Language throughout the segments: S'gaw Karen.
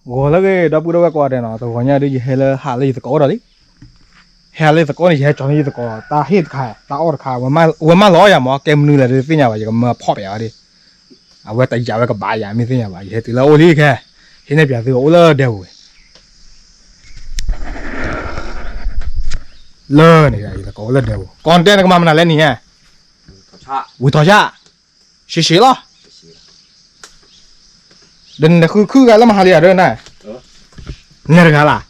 ဂီၤလၢအဂ့ၤ ဒီပုၢ်ဒီဝဲၢ်ကိးဂၤဒဲးနီၤ, တဂီၤညါဒ်ယဟဲလၢဟးလၢယသကိးအိၣ်ဒီးလံ. ဟဲလၢယသကိးန့ၣ် ယဟဲကၠီၤန့ၢ်ယသကိး တၢ်ဟ့ၣ်တခါ တၢ်အီၣ်တခါ, ဝဲမၢလီၤယၤမး ကဲမနုၤလဲၣ်တသ့ၣ်ညါဘၣ်, ယကမၢဖီၣ်ပျဲဝဲဒၣ်. အဝဲတယာ်ဝဲကဘၣ်ယၤ မ့ၢ်သ့ၣ်ညါဘၣ်, ယဟဲတုၤလၢအအိၣ်လံခဲ, ဟံးန့ၢ်ပျဲသုအိၣ်လၢဒဲပူၤ လၢန့ၣ် ယသကိးအိၣ်လၢဒဲပူၤ, ကိးနတဲနကမၤမနုၤလဲၣ်န့ၣ်, ဝံၤထီၣ်ဆၣ်, ရှဲရှဲလီၤ. ဒီးနခုခုဂၤလၢမဟါလံယၤဒၢနၤ, နဲတဂၤလၢ်,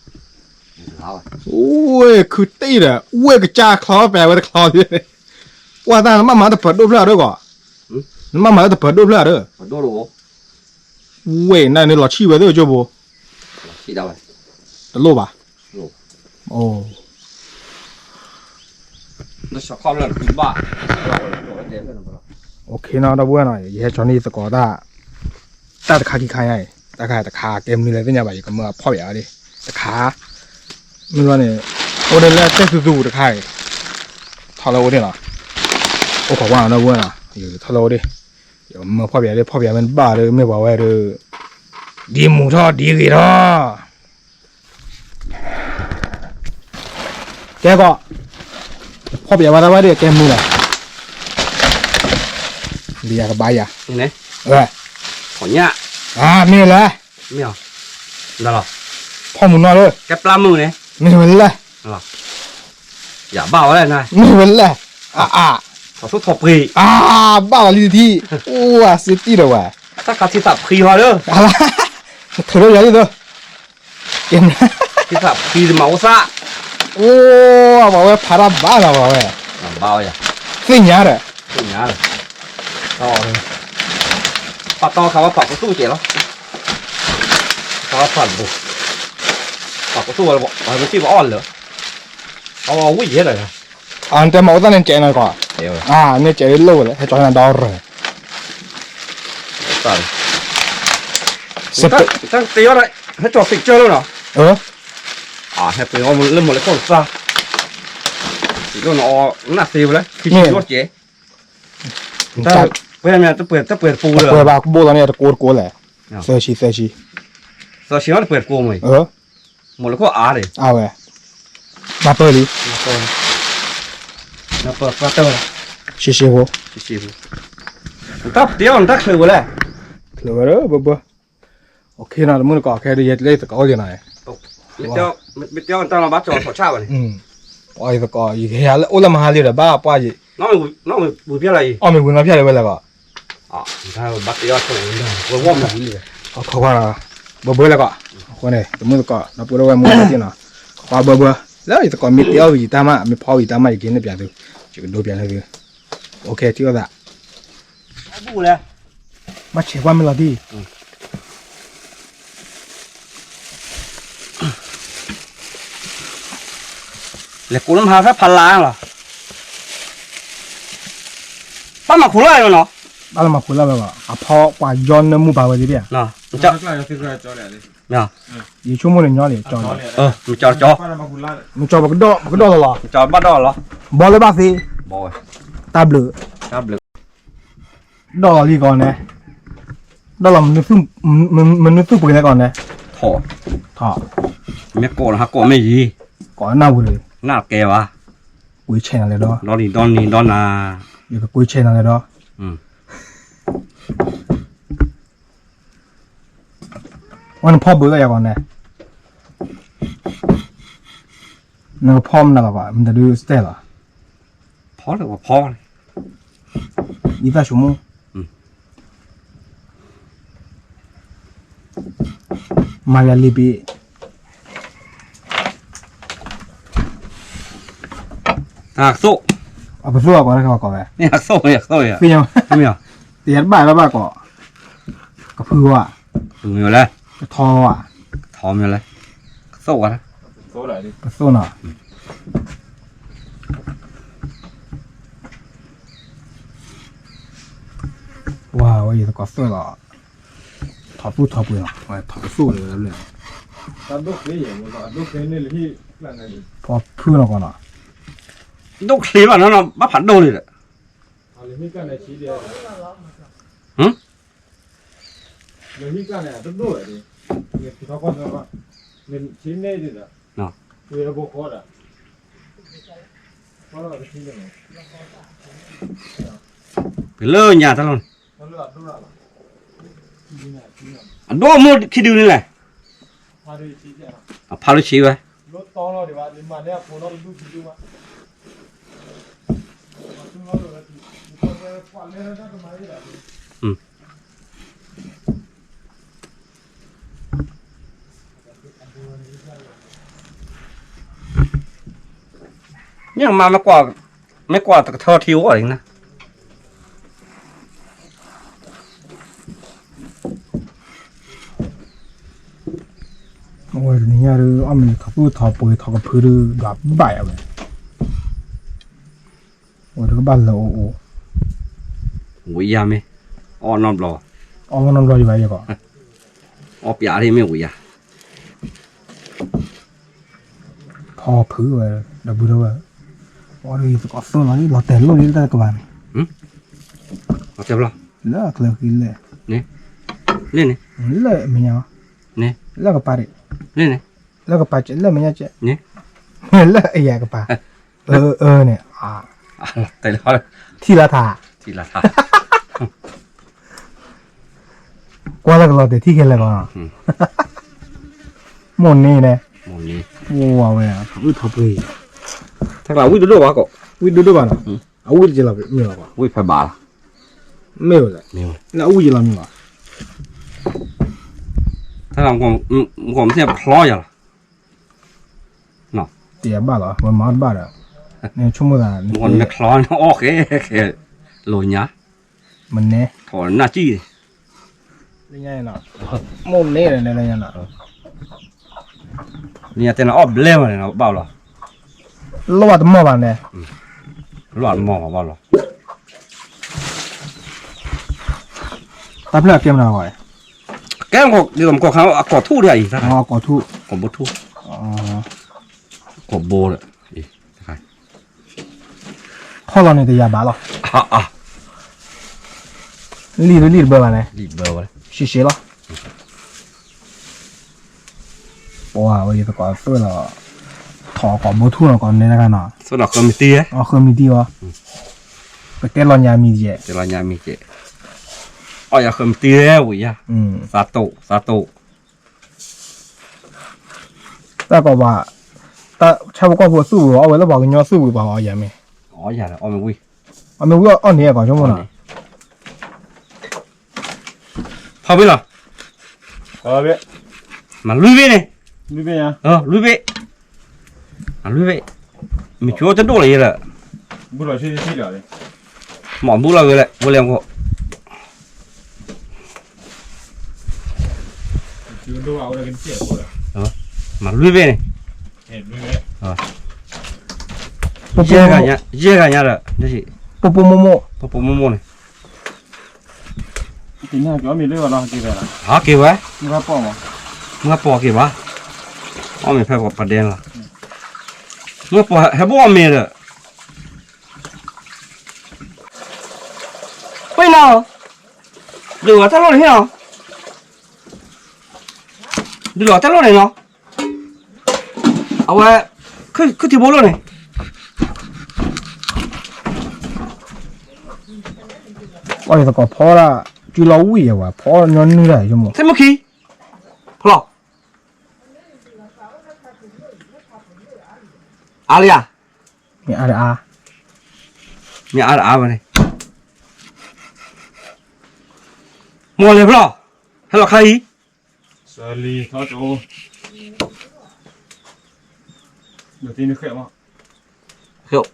ဝဲခုတ့ၢ်ဒီး ဝဲကစၢ်ချီဖဲဝဲတချီလံ, ကွၢ်တၢ်နဘၣ်မၤတပၢၤဒိၣ်ဖျၢၣ်အဒၢကီး, နဘၣ်မၤလၢတပၢၤဒိၣ်ဖျၢၣ်အဒၢ ဝဲန့ၣ်နလီၤဆံၣ်ဝဲသ့ၣ်ကၠိဘိ, တလိၣ်ဘၣ်, အိၣ်ခ့နီၤ ဒီပုၢ်ဝဲၢ်နီၤ ယဟဲကၠီၤန့ၢ်ယသကိးတၢ်, တၢ်တခါခံခါညါအံၤ တၢ်ခါတခါ ကဲမနုၤလဲၣ်သ့ၣ်ညါဘၣ် ယကမၢဖီၣ်ပျဲအီၤဒၣ်, တခါ, မ့ၢ်ဘျီန့ၣ်, အိၣ်ဒၣ်လၢတဲသူသူတခါအံၤ, ထီၣ်လၢအိၣ်ဒၣ်နီၤ, အိၣ်ခိးကွၢ်နီၤ ဒီပုၢ်ဝဲၢ်နီၤ ယထီၣ်လၢအိၣ်ဒၣ်, ယကမၢဖီၣ်ပျဲဒၣ် ဖီၣ်ပျဲမ့ၢ်တဘၣ်ဒီး မ့ၢ်ပှၤဝဲဒီး, ဒ်မူၤထီၣ်ဒ်ဂ့ၤထီၣ် ကဲကီး, ဖီၣ်ပျဲဝဲဒၣ်ဝဲဒၣ်ကဲမနုၤလဲၣ်, လံယၤကဘၣ်ယၤ, ဝဲ, မ့ၢ်ဝဲလဲၣ်, ဖီၣ်မုၢ်နီၢ်လၢ, မ့ၢ်ဝဲလဲၣ်, ယဘၣ်ဝဲလဲၣ်, မ့ၢ်ဝဲလဲၣ်, အါအါ, အါ, ဘၣ်လီၤလံတထံၣ်, အိၣ်ဝဲစ့တံၢ်ဒီးဝဲ, တၢ်ခါထံသးဖှံဟီဒီး, နထုးထီၣ်ယၤလံဒီး ထံသးဖှံတမၤအိၣ်သၣ်, အိၣ်ပှၤဝဲဖးတၢ်ဘၣ်နီၤပှၤဝဲ, သ့ၣ်ညါဒီး, ပာ်တီခါဝဲပာ်ကသူၣ်ကဲလီၤ, ခါဝဲပာ်တဘိ, ပာ်ကသူၣ်ဝဲလၢ, ပာ်ကသံၣ်ပအီၣ်လၢ, အဝဲဝံၣ်ယဲလၢ, အတဲမၤအိၣ်သၣ်န့ၣ်ကဲနီၤကီး, န့ၣ်ကဲလၢလိၣ်ဝဲလဲၣ် ဟဲကၠီၤန့ၢ်ဒီးရၢၢ် တၢ်တ့အီၣ်, ဟဲကၠီၤသ့ၣ်ကၢလီၤနီၤ, ဟဲပှ့ၤအီၣ်လၢမီၢ်လၢခိၣ်သၣ်, ဒ်နအီၣ်နၢ်သ့ဝဲလၢ ခံဆံယီၢ်ကဲ, တပှဲၤမ့ၢ်တပှဲၤတပူၤလၢ, ပှဲၤဘၣ်ကဘိၣ်လီၤန့ၣ် တကိးတကိးလဲၣ်, သၢဆံသၢဆံ, သၢဆံအီၣ်တပှဲၤတကိးမ့ၢ်, မီၢ်လၢခိၣ်အါန့ၣ်, အဝဲ, နပၢၢ်လံ, နပၢၢ်ပှၢ်တၢၢ်, ရှဲရှဲဖိ, တၢ်တ့အီၣ်နတၢ်ချုးဝဲလဲၣ်, ချုးဝဲလၢဘၢဘၢ, အိၣ်ခ့နီၤ တမုၢ်တကိးခဲဒုးယဲတလၢယသကိးအိၣ်လံနီၤ, မ့ၢ်တဲအီၤတၢ်လီၤဘၣ်ကၠီၤထီၣ်ဆၣ်ဘၣ်န့ၣ်, ပှၤယသကိး ယကဟဲလၢအိၣ်လၢမဟါလံဒီးဘၣ်ပှၢ်ယံၤ, အီၣ်မ့ၢ်ဝံၤနီၤဖျါလၢဝဲလဲၣ်ကီး, ဘၣ်တဲအီၣ်ဆိၣ်ဝဲလၢကီး, အဃိန့ၣ် တမုၢ်တကိး ဒီပုၢ်ဒီဝဲၢ်မုၢ်တကိးနီၤ, ကွၢ်ဘၢဘၢ, လၢယသကိးမ့ၢ်တ့အီၣ်ဂံၢ်တၢ်မး မ့ၢ်ဖီဂံၢ်တၢ်မး ယကဟ့ၣ်န့ၢ်ပျးသု, ယကဒိပျးန့ၢ်သု, အိၣ်ခ့ထံၣ်လိာ်သး ဘၣ်ဆဲးကွၢ်မ့ၢ်လီၤတံၢ်, လဲၤကိးလၢမဟါဖဲဖးလၢ်လီၤ, ဘၣ်မၤခိၣ်လၢ်လီၤနီၤ, ဘၣ်လၢမၤခိၣ်လၢ်လီၤ, အဖီကွၢ်ယီနၢမူပာ်ဝဲဒ်ဒ်ဧါ, ယဆိကမိၣ်န့ၣ်ညီလံ, မကၠီ, မကၠီပကဒီၣ်, ပကဒီၣ်လီၤလီၤ, ဘီလၢဘၣ်သ့, တၢ်ဘျုး, ဒီၣ်လီၤလံကီးနဲ, ဒီၣ်လီၤ, မနုၤသူၣ်ပှ့ၤလဲၣ်ကီးနဲ, ထီၣ်, မ့ၢ်ကိးလၢဟးကိးမ့ၢ်ယံၤ, ကိးနၢ်ဝံၤလံ, နၢ်ကဲဘၣ်, ကွ့ဆဲးနၤလဲၣ်ဒီး, ဒီနံၤဒီနံၤဒီနၤ, ယကကွ့ဆဲးနၤလဲၣ်ဒီး ဝဲနဖီၣ်ဘၢကယၤကီးနဲ, နကဖီၣ်မနုၤလီၤဘၣ် မတၤဒုစတဲလီၤ, ဖီၣ်လၢပဖီၣ်လၢ, ယသးဆိကမိၣ်, မၤယၤလံဘ့ၣ်, အကသိၣ်, အကသိၣ်အကီး ကီးဝဲ, သ့ၣ်ညါ, တယၤတဘၣ်တဘၣ်ကီး, ကဖုဝဲ, ကထီဝဲ, ကသိၣ်ဝဲ, ကသိၣ်နီၤ, ဝဲယသကိးသိၣ်လီၤ, ထီၣ်သူၣ်ထီၣ်ပှ့ၤနီၤ, ထီၣ်ကသိၣ်လၢ, ဖီဖုနီၤကီးနီၤ, ဒိၣ်ချ့ဘၣ်နီၤ, ဘၣ်ဖးဒိၣ်လံဒီး, ဟၢ, ပလၢညါတၢ်လီၤန့ၣ်, အဒိၣ်မိၢ်ခံဒုန့ၣ်လဲၣ်, အဖးလိဆံးဝဲ, မ့ၢ်မၤ မ့ၢ်ကွၢ်တကထၢထံအိၣ်အံၤနၤ, အဝဲတနံၤညါဒုး အီၣ်မ့ၤထီၣ်သူၣ်ထီၣ်ပှ့ၤထီၣ်ကဖုဒုး ဒွးဘၣ်ယၤဝဲ, ဝဲတကဘၣ်လၢအအိၣ်, ဝံၤယၤမ့ၢ်, အီၣ်နီတဘျီ, အီၣ်နီတဘျီယဘၣ်ယဲၢ်ကီး, အီၣ်ပျးဒ်မ့ၢ်ဝံၤယၤ ဖီဖုဝဲ, ဒီပုၢ်ဒီဝဲၢ်, အီၣ်ဒ်သကိးသၢလီၤလံ လီၤတဲာ်လိၣ်လံတၢ်ကဘၣ်န့ၣ်, လၢအကျဲဃံလဲၣ်, လၢမဲာ်ညါ, လၢကပၤဒံး, လၢမဲာ်ညါကဲ, လၢအယၤကပၤ, အၢန့ၣ်, ထံၣ်လီၤထါ, ကွၢ်လၢကလီၤတဲာ်ထံၣ်ခဲလၢာ်ကီး, မိၢ်န့ၣ်န့ၣ်, ဝဲ, ထီၣ်ပှ့ၤ, တၢ်ကျးဝံၣ်ဒိၣ်ဒိၣ်ဘၣ်ကီး, ဝံၣ်ဒိၣ်ဒိၣ်ဘၣ်နီၤ, အဝံၣ်တကဲလီၤမ့ၢ်ဘၣ်, ဝံၣ်ဖဲဘၣ်လီၤ, မ့ၢ်ဝဲလဲၣ်, လၢအဝံၣ်ကဲလီၤမ့ၢ်ဘၣ်, တၢ်ကျး, မ့ၢ်သ့ၣ်ဖျီယၤလီၤ တယၤဘၣ်လီၤ ဝဲမၤအီၣ်တဘၣ်ဒီး, နဆိကမိၣ်သး, မ့ၢ်ချီန့ၣ်အီၣ်ဃဲ, လိာ်ညါ, မနဲ, ထီၣ်နၢ်ကံၣ်, လၢညါနီၤ, မိၢ်န့ၣ်လၢညါနီၤ, လၢညါတဲနၤအီၣ်ဘျဲမးန့ၣ်ဘၣ်လီၤ, လိၣ်ဘၣ်တမီၢ်ဘၣ်န့ၣ်, လိၣ်ဘၣ်တမီၢ်ဘၣ်ဘၣ်လီၤ တၢ်ဖျၢၣ်အကဲမနုၤဂီၢ်, ကဲ, ဒ်သိးမကီၢ်ခါ အကိာ်ထူၣ်ဒ်အံၤ, ကိာ်ထူၣ်, ကိာ်ဘိထူၣ်, ကိာ်ဘိဒီး, ထီၣ်လီၤန့ၣ်တယၤဘၣ်လီၤ, လံၣ်ဒုးလံၣ်တဘၢဘၣ်န့ၣ်, ရှဲရှဲလီၤ ပှၤဝဲယသကိးသွဲၣ်လီၤ, ထီၣ်ကိာ်ဘိထူၣ်နီၤ ကိးနဲတခါနီၤ, ဃၢမံၤတံၢ်, ဃၢမံၤတံၢ်အီၤ, ကတဲလီၤညါမံၤယဲၢ်, တဲလီၤညါမံၤယဲၢ်, အီၣ်ယၤဃၢမံၤတံၢ်ဝဲယၤ, သးတိာ်, သးတိာ်, တၢ်ကိးဘၣ်, တၢ်ဆၣ်ဖိကီၢ်ဖိသူၣ်ဝံၤအီၣ်ဝဲလၢပှၤကညီသူၣ်ဝံၤပှၤအီၣ်ယၤမ့ၢ်, အီၣ်ယၤ, အီၣ်မ့ၢ်ဝံၤ, အီၣ်မ့ၢ်ဝံၤအီၣ်န့ၢ်အကိာ်ဆိကမိၣ်နီၤ ဖီဘ့ၣ်လီၤ, မၤလွံၢ်ဘ့ၣ်န့ၣ်, လွံၢ်ဘ့ၣ်, လွံၢ်ဘ့ၣ်, မ့ၢ်ဆိတဒိၣ်လီၤယဲလၢ, မ့ၢ်ဘူၣ်လီၤဂ့ၤလၢ, ဝဲလဲၣ်, မၤလွံၢ်ဘ့ၣ်န့ၣ်, ယဲၢ်ဂၤညါဒီး, ပိာ်ပိာ်မိၢ်မိၢ်, ပိာ်ပိာ်မိၢ်မိၢ်န့ၣ် ဟးက့ၤဝဲ, မုၢ်ပိာ်က့ၤဘၣ်, အီၣ်မ့ၤဖဲပှၤပဒဲလီၤ, မုၢ်ပိာ်ဟဲဘိၣ်အီၣ်မ့ၤဒီး, ပှၤနီၤ, ဒုးဂီၤတၢ်လိၣ်န့ၣ်ဟ့ၣ်နီၤ, ဒုးဂီၤတၢ်လိၣ်န့ၣ်နီၤ, အဝဲ, ခုၣ်ထံဘိလိၣ်န့ၣ် ပှၤသကိးဖီဒၣ်, စုလီၤဝံၣ်ယဲဝဲ ဖီညီနုၢ်ဒၣ်ယမိၢ် သ့ၣ်မုၣ်ခံ, ဖျီ, အါလံဧါ, မ့ၢ်အါတအါ, မ့ၢ်အါတအါဝဲန့ၣ်, မိၢ်လဲၤဖျီ, ဟဲလီၤခါအံၤ အိ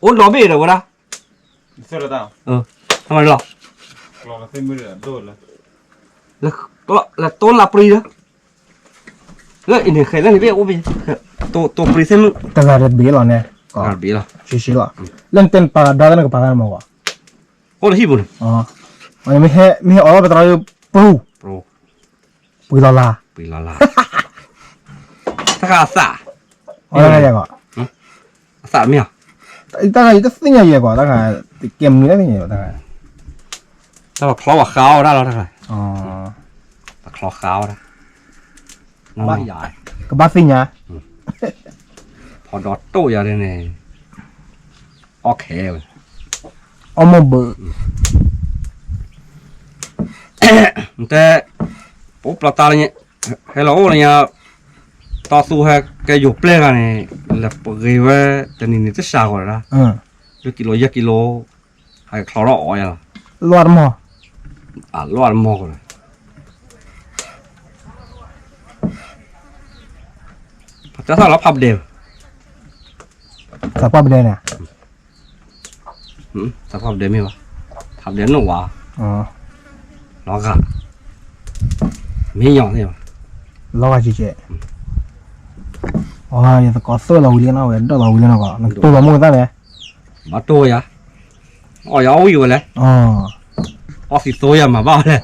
ၣ်ဒီဘ့ၣ်ဒီးဝဲဒၣ်, လီၤ, လၢတိလၢပြံဒီး, လၢအံၤန့ၣ်ဃဲလၢန့ၣ်ဘ့ၣ်အိၣ်ဘ့ၣ်, တိပြံသ့ၣ်မုၣ်, တဂၤတဘ့ၣ်လီၤန့ၣ်, တဂၤတဘ့ၣ်လီၤ, ရှဲရှဲလီၤ, လၢနတဲနပာ်ဒီးနကပာ်ဂၤမၢ်ဂီၢ်, အိၣ်လၢဟံၣ်ပူၤန့ၣ်, မ့ၢ်ဟဲအီၣ်လီၤပသရၣ်ပူၤ ပှ့ၤလီၤလၢ်, ပှ့ၤလီၤလၢ်, တၢ်ခါအသၣ်, အီၣ်တၢ်ခါယၤဂီၢ်, အသၣ်မ့ၢ်ဧါ, တၢ်ခါယတသ့ၣ်ညါယဲၢ်ဂီၢ်, တၢ်ခါ, တကဲမနုၤတၢ်သ့ၣ်ညါယဲၢ်ဂီၢ်, တၢ်ခါ, တၢ်ခါချီဝဲဃါအီၣ်ဒၣ်လီၤ, တၢ်ခါ, တၢ်ခါချီဃါအီၣ်ဒၣ်, ဘၣ်ယၤ, ကဘၣ်သ့ၣ်ညါ, ဖီဒီးတိၣ်ယၤန့ၣ်, အီၣ်ခဲဝဲ, အီၣ်မိၢ်ဘၢ, တဲ, ပအိၣ်ပျီတၢ်လၢညါ, ဟဲလီၤအိၣ်လၢညါ, တီသူဟဲကဲယိၤပျဲၢ်ဂၤန့ၣ်, လဲၤပဂ့ၤဝဲ, တနံၤန့ၣ်တစှၤဂီၤဒၣ်, လွံၢ်ကံလိယဲၢ်ကံလိ, ဟဲချီထီၣ်အီၣ်ယၤလီၤ, လီၢ်တမီၢ်, အလီၢ်တမီၢ်ကီးလီၤ ပတဲသးလီၤဖးပဒဲ, သးပှၢ်ပဒဲန့ၣ်, သးပှၢ်ပဒဲမ့ၢ်ဘၣ်, ဖးပဒဲနိၣ်ဝါ, လီၤဂာ်, မ့ၢ်ညီသ့ၣ်ဘၣ်, လီၤဂာ်ကဲကဲ, အယသကိးသိၣ်လီၤဝံၤလံနီၤ ဝဲဒိၣ်လီၤဝံၤလံနီၤကီး နတိၢ်လီၤမိၢ်သၣ်လဲၣ်, ဘၣ်တိၢ်ယၤ, အီၣ်ယၤအီၣ်ဝံၣ်ဝဲလဲၣ်, အီၣ်သံသိယၤမၤဘၣ်ဝဲလဲၣ်,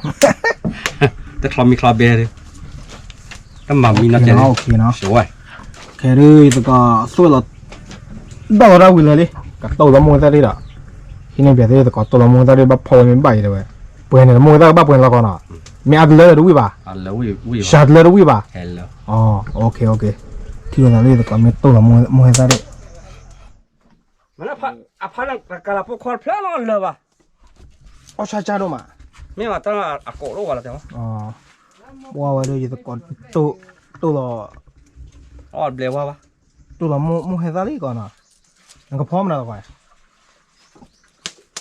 တချီမံချီဘဲ, တမၤမံနီၤကဲ, ခဲဒုးယသကိးသိၣ်လီၤ, ဒိၣ်လီၤဒၣ်ဝံၤလၢာ်လံ, ကတိၢ်လီၤမိၢ်သၣ်ဒံးဒီး, ဟံးန့ၢ်ပျဲသ့ၣ်ယသကိးတိၢ်လီၤမိၢ်သၣ်ဒံး ဘၣ်ဖီဝဲမ့ၢ်ဘၣ်အံၤတဲဝဲ, ပှဲၤန့ၣ်မိၢ်သၣ်ကဘၣ်ပှဲၤလီၤကီးနီၤ, မ့ၢ်အတလၢဒီးတဝံၣ်ဘၣ်, စှၤတလၢတဝံၣ်ဘၣ်, ထံၣ်ဝဲသးလၢယသကိးမ့ၢ်တိၢ်လီၤမိၢ်သၣ်ဒံး မ့ၢ်အဖါန့ၣ် တကးလၢဖိခွါတဖျၢၣ်လီၤလၢၤဘၣ်, အီၣ်ဆါကၢ်ဒိၣ်မး, မ့ၢ်ဘၣ်တၢ်အကိးဒိၣ်ဝဲလီၤတဲဘၣ်, ပှၤဝဲဒီးယသကိးတိၢ်, တိၢ်လီၤ, အီၣ်ဘျဲၣ်ဝါဘၣ်, တိၢ်လီၤမိၢ်ဟဲသၣ်လံကီးနီၤ, နကဖီမနုၤလီၤကွၢ်,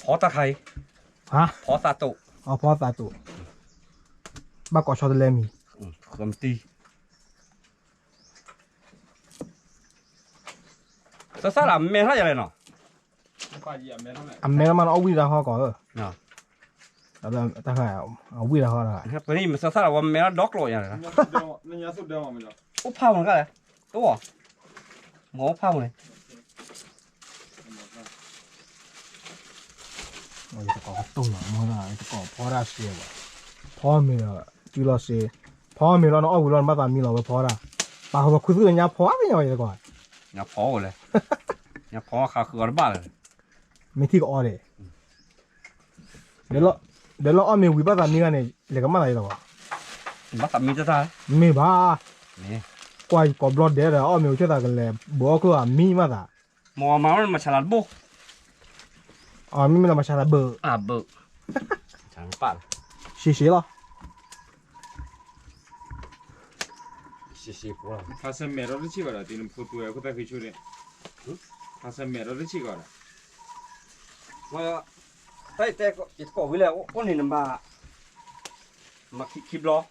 ဖီတၢ်ခါအံၤ, ဖီသးတိၢ်, ဖီသးတိၢ်, ဘၣ်ကိးဆီတလဲမံၤ သၢသၣ်ဒီး အမဲထီၣ်ယၤလဲၣ်နီၤ, အမဲထီၣ်မးနီၤ အီၣ်ဝံၣ်တၢ်ဟီၣ်ကီးဧၢ, အဝံၣ်တၢ်ဟီၣ်တဂၤ, ပှဲၤန့ၣ်မ့ၢ်သၢသၣ်ဒီး ပှၤမဲထီၣ်ဒီကျိာ်ယၤလဲၣ်, အိၣ်ဖးမးကလဲၣ်, တအိၣ်, မ့ၢ်အိၣ်ဖးမးန့ၣ် ယသကိးကတိၢ်လီၤမိၢ်သၣ် ယသကိးဖီဒၣ်စ့ဘၣ်, ဖီမ့ၤဒီး စုလီၤစ့, ဖီမ့ၤလီၤနအီၣ်ဝံၤလီၤနဘၣ်သးမံလီၤဝဲဖီဒၣ်, ပာ်ဃုာ်ပှၤခူသူၣ်လၢညါဖီအါညါဝဲယသကိး, ညါဖီဝဲလဲၣ်, ညါဖီဃးဃုာ်အီၤတဘၣ်လၢၤ, မ့ၢ်ထံၣ်ကအီၣ်ဒံး, ဒီးလီၤအီၣ်မ့ၤဝံၤဘၣ်သးမံဂၤန့ၣ် လဲၤကမၣ်သးယသကိး, ဘၣ်သးမံတၢ်တၢ်, မ့ၢ်ဘၣ်, ကွၢ်ယကိးဘျီဒဲးဒီး အီၣ်မ့ၤဝံၤဆၢသးကလဲၤဘၢအီၣ်ကျိၣ်အမံမးသး မ့ၢ်မၤမဆါလးတဘိ, မ့မ့ၢ်လၢမဆါလးဘၢ, ဘၢ, ရှံရှံလီၤ, ရှံရှံဖိ, ဖးဆၢမဲာ်ထီၣ်တဆံးဘၣ်ဒီး တုၤနဖိသူဝဲခိၣ်သၣ်ဃံဆူၣ်န့ၣ်, ဖးဆၢမဲာ်ထီၣ်တဆံးဘၣ်ဒီး, တၢ်ယတဲယသကိးဝံၤလဲၣ် အိၣ်န့ၣ်နမၤ မၤခံခံဘျီ,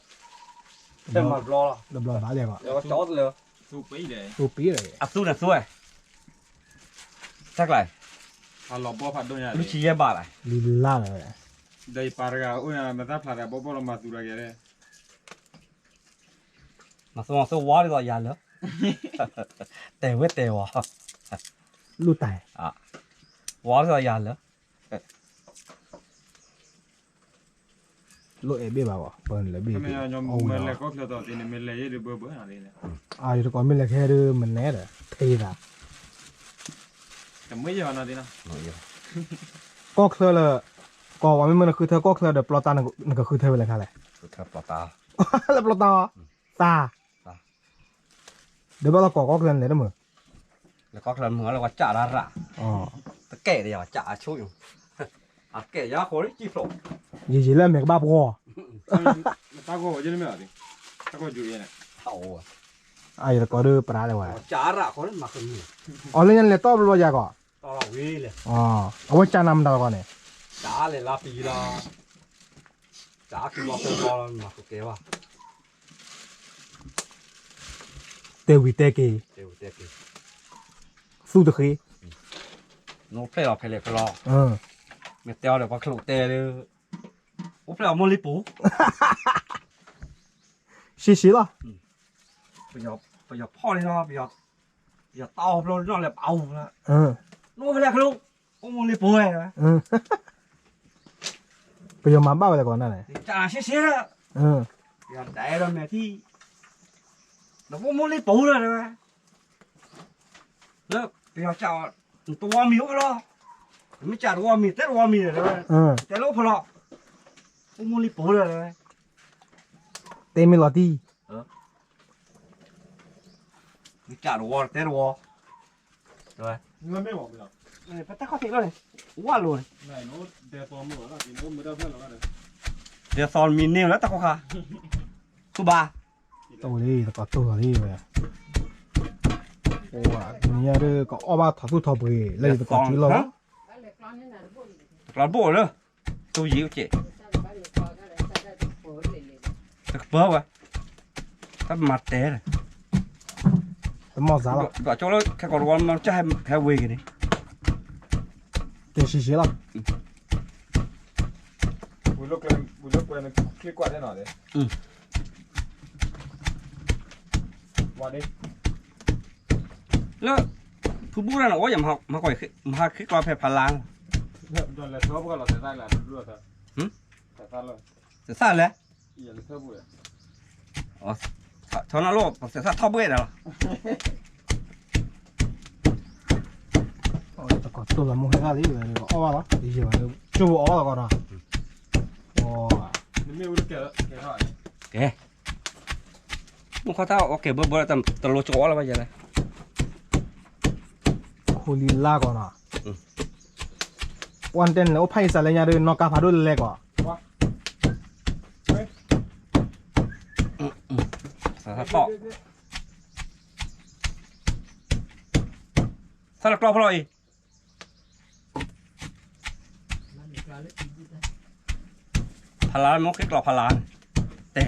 တမၤတဘျီလီၤ, တဘျီဘၣ်လဲၣ်ဘၣ်, ကၠီတလၢ, သူပံ, အသူန့ၣ်သူဝဲ, တၢ်ကျါ, အလီၤဘီဖးဒိၣ်ညါ, လွံၢ်ဆံယဲၢ်ဘးလီၤ, လံလၢ်လီၤ, ဒီးယပၢ်တဂၤအိၣ်ညါ မတၢ်ဖျါသးဘီဘီလီၤမၤသူတဂၤလဲၣ်, မၤသူမၤသူဝါဒ်သိးယၤလၢ, တဲဝဲတဲဝဲ, လူၢ်တၢ်, ဝါဒ်သိးယၤလၢ လိၣ်အဲၣ်ဘ့ၣ်ဘၣ်ဘၣ်, ပလဲၤဘ့ၣ်, မလဲၤကီၢ်ချၢသီးသ့န့ၣ် မလဲၤယဲၢ်ဒုးဘၢဘၢနီၤ, ယတကိးမ့ၢ်လဲၤခဲဒုးမနဲဒီး ထဲသး, တမ့ၢ်ယဲၢ်နီၤ, ကီၢ်ချၢလၢ, ကီၢ်ဝဲမ့မ့ၢ်နဃုထၢကီၢ်ချၢဒီးပျီတၢ်နကဃုထၢဝဲလဲၣ်ခါလဲၣ်, လၢပျီတၢ်, သး ဒီးဘၣ်လီၤကီးကီၢ်ချၢန့ၣ်လဲၣ်တမုာ်, လၢကီၢ်ချၢမုာ်လၢပှၤကးဒၣ်ရၣ်, တကဲဒီးယၤကးအဆိ, အကဲယၤဃိလၢကံၣ်ဖျိး, ယံာ်ယံာ်လၢအမဲာ်ကဘၣ်ပဂီၢ်, တၢ်ဂီၢ်ဝဲယဲၢ်မ့ၢ်, တၢ်ဂီၢ်ယူၤအံၤန့ၣ်, အယသကိးဒုးပရၤဒဲးဝဲ, ကးရၣ်ဃိလၢမၤကမုာ်, အီၤလၢညါလဲၤတီၢ်ဘျီယၤကီး, အဝဲကးနၤမတၤလီၤကီးန့ၣ်, ကးလဲၤလါပံၤလီၤ, ကးခံဘျီသၢဘျီလီၤ မၤကကဲဘၣ် တဲဝံၤတဲက့ၤ, သူၣ်တဃ့, နအိၣ်ဖျဲၣ်လီၤဖဲလဲၣ်ဖဲလီၤ, မ့ၢ်တဲအီၤဒီးပှၤချိၣ်တဲဒီး, အိၣ်ဖျဲၣ်အီၤမိၢ်လံပူၤ, ရှံရှံလီၤ, ပယီၤဖီၣ်လံလီၤ, ပယီၤတၢ်အီၣ်ဖျိနီၣ်လဲၤပာ်အူလီၤ, နအိၣ်ဖဲလဲၣ်ခလု, အိၣ်မိၢ်လံပူၤဝဲ, ပယီၤမၤဘၣ်ဝဲလဲၣ်ကီးနၤန့ၣ်, ကးရှဲရှဲ, ပယီၤဒၣ်အဲၣ်ဒိးမဲာ်ထံ, နအိၣ်မိၢ်လံပူၤလီၤတဲဝဲ, လၢပယီၤကးအီၤ, နတဝီမံၤအိၣ်ဖဲလီၤ, နမ့ၢ်ကးတဝီမံၤ တဲတဝီမံၤဒီးတဲဝဲ, တဲလၢအိၣ်ဖဲလီၤ, အိၣ်မိၢ်လံပူၤလီၤတဲဝဲ, တဲမ့ၢ်လီၤတံၢ်, ကးတဝီတဲတဝီ, ပတၢ်ခီၣ်ထံးလီၤန့ၣ်, ဝၣ်လိၤန့ၣ်, ဒဲသီမံၤန့ၢ်လၢတၢ်ခီၣ်ခါ, ဃုဘၣ်, တအိၣ်လံ သကိးတိၢ်လီၤလံဝဲ, နံၤညါဒ်ကအီၣ်ဘၣ်ထီၣ်သူၣ်ထီၣ်ပှ့ၤ လၢယသကိးစုလီၤလီၤ, ကျီဘိၣ်လၢ တူၢ်ယံၤအိၣ်က့ၤ, တကပၢဝဲ, တၢ်မၤတဲန့ၣ်, တမီၢ်စးလီၤ, ဒွးကၠိလၢခဲကိာ်တဝီ မ့ၢ်ကဟဲဝ့ၤက့ၤန့ၣ်, က့ၤရှံရှံလီၤ, ဝံၤလၢကွဲးန့ၣ် ချ့ကွၢ်ထဲနီၤ, လၢ ဖုဘူၣ်တၢ်န့ၣ် အဝဲယမၤကွၢ် မၤဟးခ့ကျီဖဲဖးလါ, သသၣ်လဲၣ်, ထီၣ်နၢ်လိၣ် ပသသၣ်ထီၣ်ဘှဲၣ်ဒၣ်လီၤ, တကိးတိၢ်လီၤမိၢ်ဟဲဒၣ်လံ အီၣ်ဘၣ်လီၤ ယဲၢ်ဘၣ်လၢ ကၠိဖိအီၣ်ဘၣ်လီၤကီးနီၤ, ကဲ မ့ၢ်ခီတၢ်အီၣ်ကဲဘၢဘၢ တလိကၠိအီၣ်လၢၤဘၣ်ယဲလဲၣ်, ခိလံလါကီးနီၤ, ဝဲတဲန့ၣ် အိၣ်ဖးအံၤစးလဲညါဒီး နီၢ်ကါဖးဒိၣ်လဲၤကီး, သၣ်လၢကျီဖဲလီၤအံၤ ဖးလါမ့ၢ်အိၣ်ဃ့ကျီဖးလါန့ၣ်, တဲ,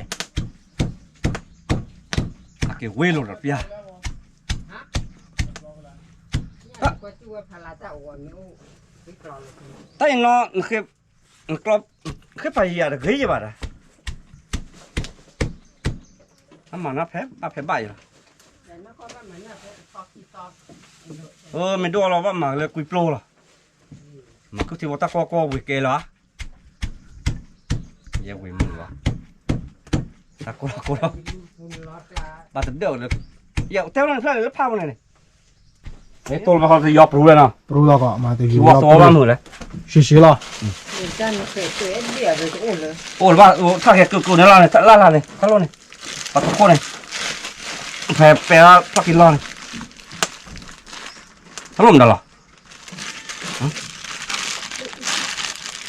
အက့ၤဝ့ၢ်လိာ်ဒီးပျၢ်, တၢ်အံၤနီၤ, နဃ့ဖးယံၤယၤတဂ့ၤယဘၣ်ဒီး, အမၤနၢ်ဖဲဘၣ်ဖဲဘၣ်ယၤလီၤ, မ့ၢ်ဒိၣ်လီၤဘၣ်မၤလၢကွံပျိလီၤ, မၤခုၣ်ထံဝဲတၢ်ကီကီဝ့ၤကဲလီၤ, ယဲဝ့ၤမုာ်လီၤ, တၢ်ကိၢ်လီၤကိၢ်လီၤ, ဘၣ်တဒၢၣ်လၢ, ယတဲဝဲလၢဖျၢၣ်လၢဖးမနုၤန့ၣ်, မ့ၢ်တိၢ်လၢဘၣ်ခီတယီပရူလီၤနီၤ, ပရူလီၤကီး မၤတယီပရူလီၤ, ရှံရှံလီၤ, အိၣ်လၢဘၣ် ထီၣ်ကဲကုာ်ကုာ်န့ၣ်လီၤန့ၣ် လၢ်လၢ်န့ၣ် တၢ်လိၣ်န့ၣ်, ပှၤတခိၣ်န့ၣ်, ဖဲပဲထီၣ်က့ၤလီၢ်န့ၣ်, တၢ်လိၣ်မတၤလီၤ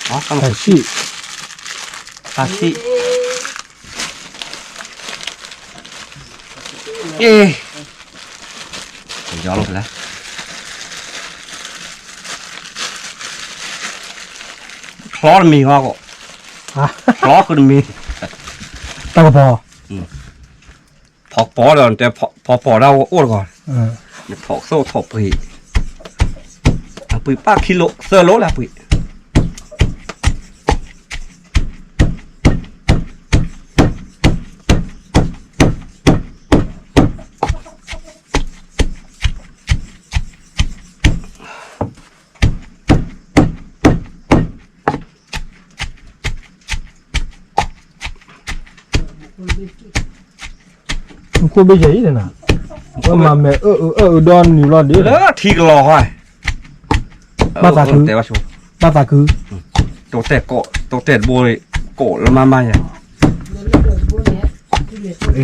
တၢ်ဆံၣ်, တၢ်ဆံၣ်, အ့, ယီၤလီၤဖဲလဲၣ်, ချီတမံၤဃီကီး, ချီဃုတမံၤ, တၢ်ကပီၤ, ဖီကပီၤဒီး ဖီကပီၤဒၣ်အိၣ်တဂီၤ, နထီၣ်သိၣ်ထီၣ်ပှ့ၤ, အပှ့ၤပၣ်ခံလိာ်သၢလိာ်လၢအပှ့ၤ ခိၣ်ဘ့ၣ်ယဲၢ်အံၤန့ၣ်, ဝဲမၤမဲာ်အၢအၢအၢအၢဒီနံၤလီၤဒ်, လၢထံကလီၤဃီ, ဘၣ်သးခု, ဘၣ်သးခု, တိတဲာ်ကိး, တိတဲာ်တဘိ, ကိးလၢမၤမၤယၤ, အ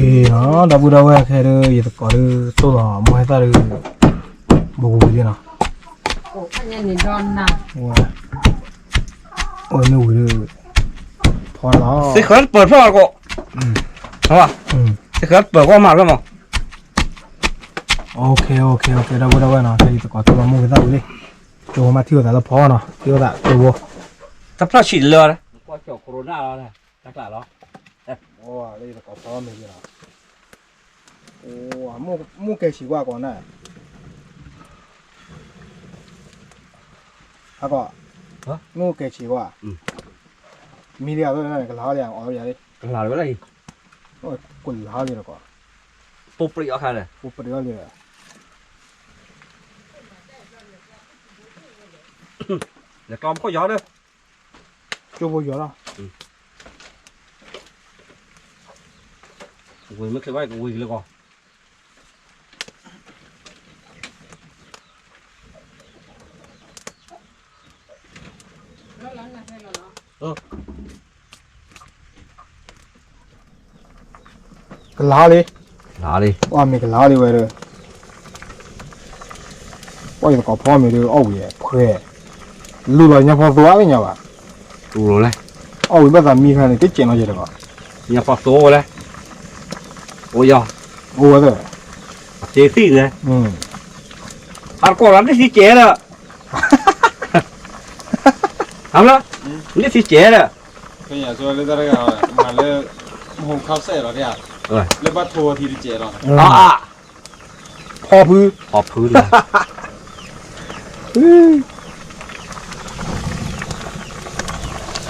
့, ဒီပုၢ်ဒီဝဲၢ်ခဲဒၣ် ယသကိးဒၣ် တိၢ်လီၤမိၢ်ဟဲသၣ်ဒၣ်, ဘိကဝံၤဒၣ်နီၤ, ဝဲမ့ၢ်ဝံၤဒၣ်, ဖီလီၤ, သ့ၣ်ဃၢၤတပၢၤဖျၢၣ်ကီး, သ့ၣ်ဃၢၤတပၢၤကီးမၤဖျၢၣ်မး, ဒီပုၢ်ဒီဝဲၢ်နီၤ ခဲအံၤသကိးတိၢ်လီၤမိၢ်ဟဲသၣ်ဝံၤလံ, ကၠိဖိမ့ၢ်ထံၣ်ဝဲသးလၢဖီနီၤ ထံၣ်ဝဲသးကၠိဖိ, တဖျၢၣ်ဆံးလၢ, ကွၢ်ကၠီၣ် corona လီၤ, တၢ်ကျးလီၤ, သကိးဖီမ့ၢ်လီၤ, မိၢ်ကဲဆံးကွၢ်ကီးန့ၣ်, ဟးကီး, မိၢ်ကဲဆံးကွၢ်, မံလံအဝဲန့ၣ် ကလၤအီၣ်လံအီၣ်လံ, ကလၤဝဲလၢအံၤ, ကလၤလံတကီး, ပူၤပြံးအီၣ်ခါလဲၣ်, ပူၤပြံးအီၣ်လံ, လဲၤကျီဖိယီၤဒီး, ကၠိဖိယီၤလီၤ, ဝ့ၤမ့ၢ်ချ့ဘၣ်ကဝ့ၤလၢကီး ကလၤလံ, လၤလံ, ပှၤမ့ၢ်ကလၤလံဝဲဒီး, ပှၤယသကိးဖီမ့ၢ်ဒုးအီၣ်ဝံၤဖှဲး, လူလီၤညါဖီသိအါလၢညါဘၣ်, တူၢ်လိာ်လဲၣ်, အီၣ်ဝံၤဘၣ်သးမံခါန့ၣ် တကဲးနီၣ်ယဲၢ်တဂီၤ, ညါဖီသိဝဲလဲၣ်, အိၣ်ယီၤ, အိၣ်ဝဲသ့ၣ်, စ့သံၣ်န့ၣ်, ဟးတကိးလီၤ နသံကဲးဒီး, ဟးလၢ, နသံကဲးဒီး လၢ, လၢဘၣ်ထိထံတကဲးလီၤ, ဖီဖု, ဖီဖုလီၤ, ကီး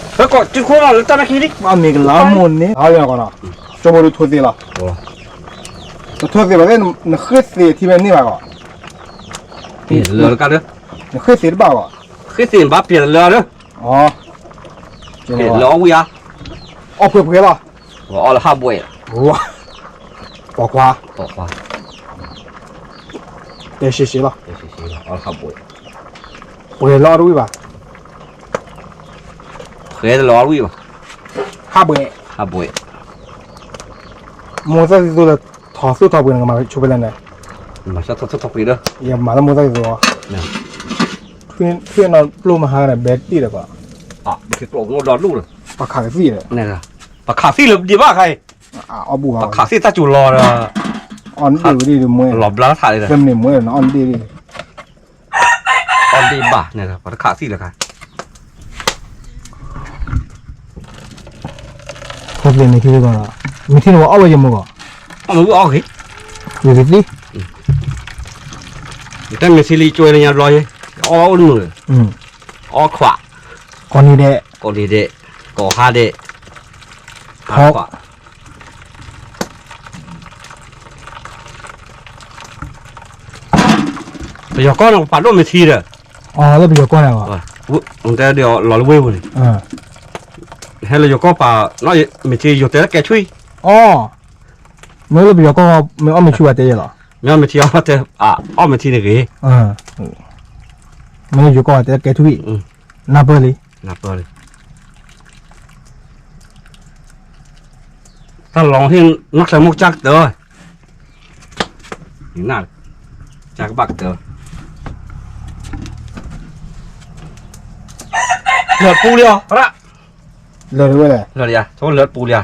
တခိၣ်လီၤလၢတၢ်နၢ်ခံလံ, မ့ၢ်ကလါမိၢ်န့ၣ်, ကၠိဖိဒုးထိသ့လီၤ, တထိသ့ဘၣ်သ့ၣ် နဃ့ၢ်သ့ထံဖဲန့ၣ်ဘၣ်ကီး, လၢတကးဒီး, နဃ့ၢ်သ့တဘၣ်ဘၣ်, ဃ့ၢ်သ့ဘၣ်ပျဲလၢဒီး, လၢအီၣ်ဝံၤဧါ, အီၣ်ပှဲၤပှဲၤလီၤ, အီၣ်လၢဟးဘှဲး, ပိာ်ခွါ, ပိာ်ခွါ, တဲရှဲရှဲလီၤ, တဲရှဲရှဲလီၤ, အီၣ်လၢဟးဘှဲး, ပှဲၤလၢအီၣ်တဝံၣ်ဘၣ်, ပှဲၤလၢအီၣ်တဝံၣ်ဘၣ်, ဟးဘှဲး, ဟးဘှဲး, မိၢ်သၣ်သံသိလၢ ထီၣ်သူၣ်ထီၣ်ပှ့ၤန့ၣ် ကမၤဆိဖဲလဲၣ်န့ၣ်, မၤဆိထီၣ်သူၣ်ထီၣ်ပှ့ၤဒီး, ယမၤလၢမိၢ်သၣ်သံသိအီၤ, ထွံၣ်နီၣ်ပျိၢ်မဟါန့ၣ် ဘဲတံၢ်ဒီးကီး, ပှၤခးကသံၣ်ဒီး, ပှၤခးသံၣ်လၢဒံးဘၣ်ခါအံၤ, ပှၤခးသံၣ်တၢ်စူၤလီၤဒီး, အီၣ်ဒ့ၣ်ဝံၤဒ့ၣ်မွဲ, လီၤဘျါထးဒ်, အီၣ်ဒ့ၣ်ဘၣ်န့ၣ် ပှၤတခးသံၣ်လၢခါ, ခီသ့ၣ်န့ၣ်ခံဂီၤ, မ့ၢ်ထံန့ၣ်ပှၤအီၣ်ဝဲယမိၢ်ကီး, အီၣ်မ့ၢ်ဝံၣ်အီၣ်ဂ့ၤ, ဝံၣ်ဂ့ၤသံ, တၢ်မ့ၢ်ထံလံကၠိလၢညါဘျီယဲ, အီၣ်အိၣ်တနုာ်, အီၣ်ခွး, ကိးနံၤဒဲး, ကိးနံၤဒဲး, ကိးဟါဒဲး, ဟါခွး ပယီၤကီၢ်န့ၣ် ပပာ်ဒိၣ်မ့ၢ်ထံဒီး, အီၤလၢပယီၤကီၢ်န့ၣ်, တဲဒ်အီၤလီၤလၢဝ့ၢ်ပူၤန့ၣ်, ဟဲလၢယိၤကီၢ်ပာ်, မ့ၢ်ထံယိၤတဲလၢကဲထွံၣ်, အီ, မ့ၢ်လၢပယီၤကီၢ်မ့ၢ်အီၣ်မ့ၢ်ထံဝဲတဲယဲလီၤ, မ့ၢ်အီၣ်မ့ၢ်ထံအီၣ်တဲ, အီၣ်မ့ၢ်ထံန့ၣ်ဂ့ၤ, မ့ၢ်လၢယိၤကီၢ်ဝဲတဲလၢကဲထွံၣ်, နၢ်ပၢၢ်လံ, နၢ်ပၢၢ်လံ တၢ်လီၤဟ့ၣ်နီၢ်ချၢမိၢ်ကစၢ်ကတၢၢ်, ကဘၣ်ကတၢၢ်, လၢပူလံအီၤ, လၢဝဲလဲၣ်, လၢပူလံဧါ,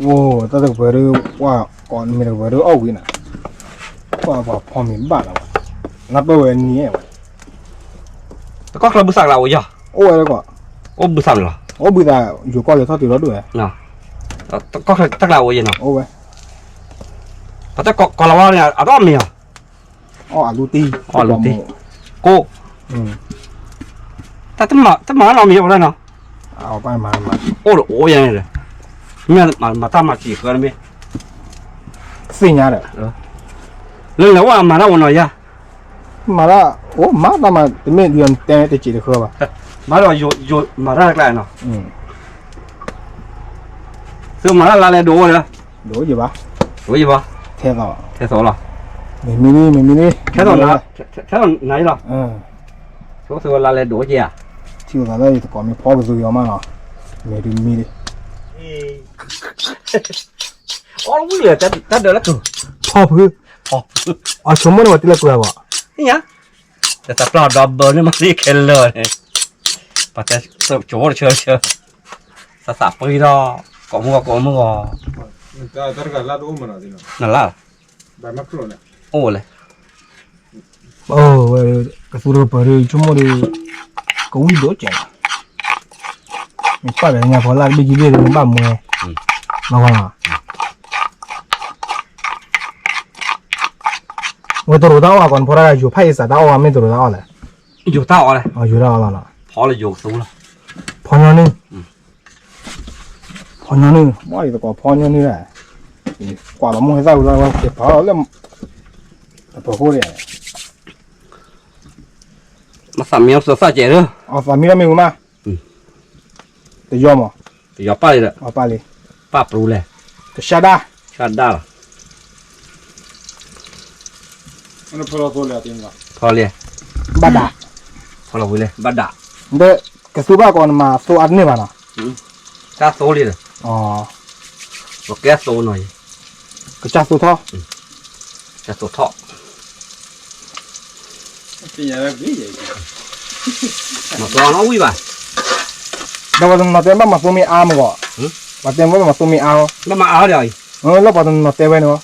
အိၣ်, တၢ်တကပၤဒုး, ကွၢ်, ကိးနမ့ၢ်တကပၤဒုးအီၣ်ဝံၤနၤ, ကွၢ်ပှၤဖီမ့ၤဘၣ်လီၤ, နၢ်ပၢၢ်ဝဲနံၤဝဲ, တကီၢ်ချၢဘုသးကလးအိၣ်ယီၤ, အိၣ်ဝဲ, အိၣ်ဘုသးမ့ၢ်လီၤ, အိၣ်ဘုသး, ယိၤကီၢ်လဲၤထီၣ်တုၤလီၤဒိၣ်ဝဲ, တကီၢ်ချၢတၢ်ကလးအိၣ်ယဲနီၤ, အိၣ်ဝဲ, ပတၢ်ကိးလီၤဝဲန့ၣ် အတအီၣ်မ့ၤအီၤ, အီၣ်အလူတံၢ်, အီၣ်အလူတံၢ်, ကိၣ်, တၢ်တမၤနီတမံၤယဲပှၤတၢ်နီၤ, အိၣ်ဒီးအိၣ်ယဲန့ၣ်ဒီး, မ့ၢ်မၤတၢ်မၤစံးဃၢတမ့ၢ်, သ့ၣ်ညါဒီး, လၢလဲၤဝဲမၤတၢ်ဝဲနီၤယါ, မၤတၢ်, အိၣ်မၤတၢ်မၤတမ့ၢ်ဒ်အံၤတဲတစဲးတဃၢဘၣ်, မၤဒီးယိၤမၤတၢ်တကျါနီၤ, သုမၤတၢ်လါလဲဒိၣ်အိၣ်ဒီး, ဒိၣ်ယဘၣ်, ဒိၣ်ယဘၣ်, ထဲသိး, ထဲသိးလီၤ, မ့မ့ၢ်လံ, မ့မ့ၢ်လံ, ထဲသိးနၤလီၤ, သုလါလဲဒိၣ်က့ဧါ, ထံၣ်သးလၢယသကိးမ့ၢ်ဖီကသူယီၤမးနီၤ, မ့ၢ်ဒုးမံလံ, အီၣ်ဝံၤလၢတၢ်ဒၢးလၢက, ဖီဖု, အဆိကမိၣ်န့ၣ်ပှၤတံၤလၢကွံာ်အဂီၢ်, သ့ၣ်ညါ, တၢ်ပျၢ်ဒီဘၢန့ၣ်မၤသ့ခဲလၢာ်န့ၣ်, ပှၤတဲကၠိတဆၢဆၢ, သးသးပှ့ၤဒီး, ကိးမုၢ်ဂီၤကိးမုၢ်ဂီၤ, နလၢ်, အိၣ်လဲၣ် အိၣ်ဝဲ, ကသူတကပၤဒီး ဆိကမိၣ်ဒီး, ကဝံၣ်ဒိၣ်ကဲး, မ့ၢ်ပာ်ဒီးညါဖီလာ်တဘ့ၣ်ကံဘ့ၣ်ဒီး မ့ၢ်ဘၣ်မွဲ, နီၢ်ကီၢ်လီၤ, ဝဲတရူးတၢ်အီၣ်အကီး နဖီတၢ်ယိၤဖးအ့ၣ်စးတၢ်အီၣ်ဝဲ မ့ၢ်တရူးတၢ်အီၣ်လဲၣ်, ယိၤတၢ်အီၣ်လဲၣ်, ယိၤတၢ်အီၣ်လီၤ, ဖီလၢယိၤကသူလီၤ, ဖီညီနုၢ် ဖီညီနုၢ်, ဘၣ်ယသကိးဖီညီနုၢ်ဒၣ်, ကွၢ်လီၤမိၢ်ဟဲသၣ်ဝံၤလီၤ ကဲဖီလီၤလၢ, အပၢၤဃိဒၣ်, မ့ၢ်သးမံအီၤသၣ်ကဲးလၢ, အသးမံလီၤမ့ၢ်ဝံၤမး, တယီမး, တယီပၢ်လံဒီး, ပၢ်ပရူလဲၣ်, ကဆါဒၣ်, ဆါဒၣ်လီၤ ဖီလံ, ဘၣ်ဒၣ်, ဖီလီၤဝံၤလံ ဘၣ်ဒၣ်, ဒီးကသူဘၣ်ကီးနမၤသိအါတန့ၢ်ဘၣ်နီၤ, ကသိလံဒီး, ပကဲသိနီၤ, ကစၢ်သိထီၣ်, ကသိထီၣ်, မၤသိနီၣ်ဝံၣ်ဘၣ်, ဒီးပှၤတနီၤတဲဘၣ်မၤသိမ့ၢ်အါမးဂီၢ်, ပှၤတဲဘၣ်မၤသိမ့ၢ်အါ, ဘၣ်မၤအါဒီးအံၤ, လၢပှၤတနီၤတဲဝဲန့ၣ်,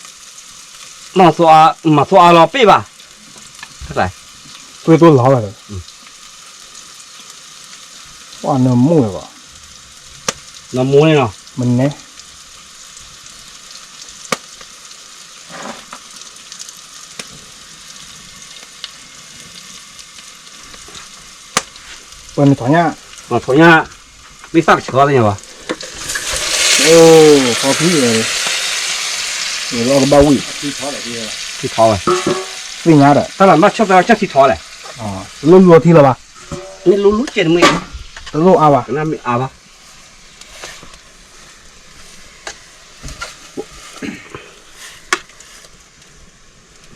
မၤသိအါလီၤပ့ၢ်ဘၣ်, သွေးတိုးလီၤလီၤ, ပှၤနမိၢ်လၢၤဘၣ်, နမိၢ်န့ၣ်လီၤ, မနဲ ပှၤမ့ၢ်ထီၣ်ညၣ်, ထီၣ်ညၣ်, မ့ၢ်သၣ်ကဆှီသ့ၣ်ညါဘၣ်, အိၣ်, ထီဖံးဝဲ, ဝဲအီၣ်ကဘၣ်ဝံၣ်, ထီထီဝဲ, သ့ၣ်ညါဒီး တၢ်လၢဘၣ်ဆီၣ်သၢကၢ်ထံထီလဲၣ်, လိၣ်လိၣ်ထံလီၤဘၣ်, မ့ၢ်လိၣ်လိၣ်ကဲတမ့ၢ်, တလိၣ်အါဘၣ်, ကနၣ်မ့ၢ်အါဘၣ်.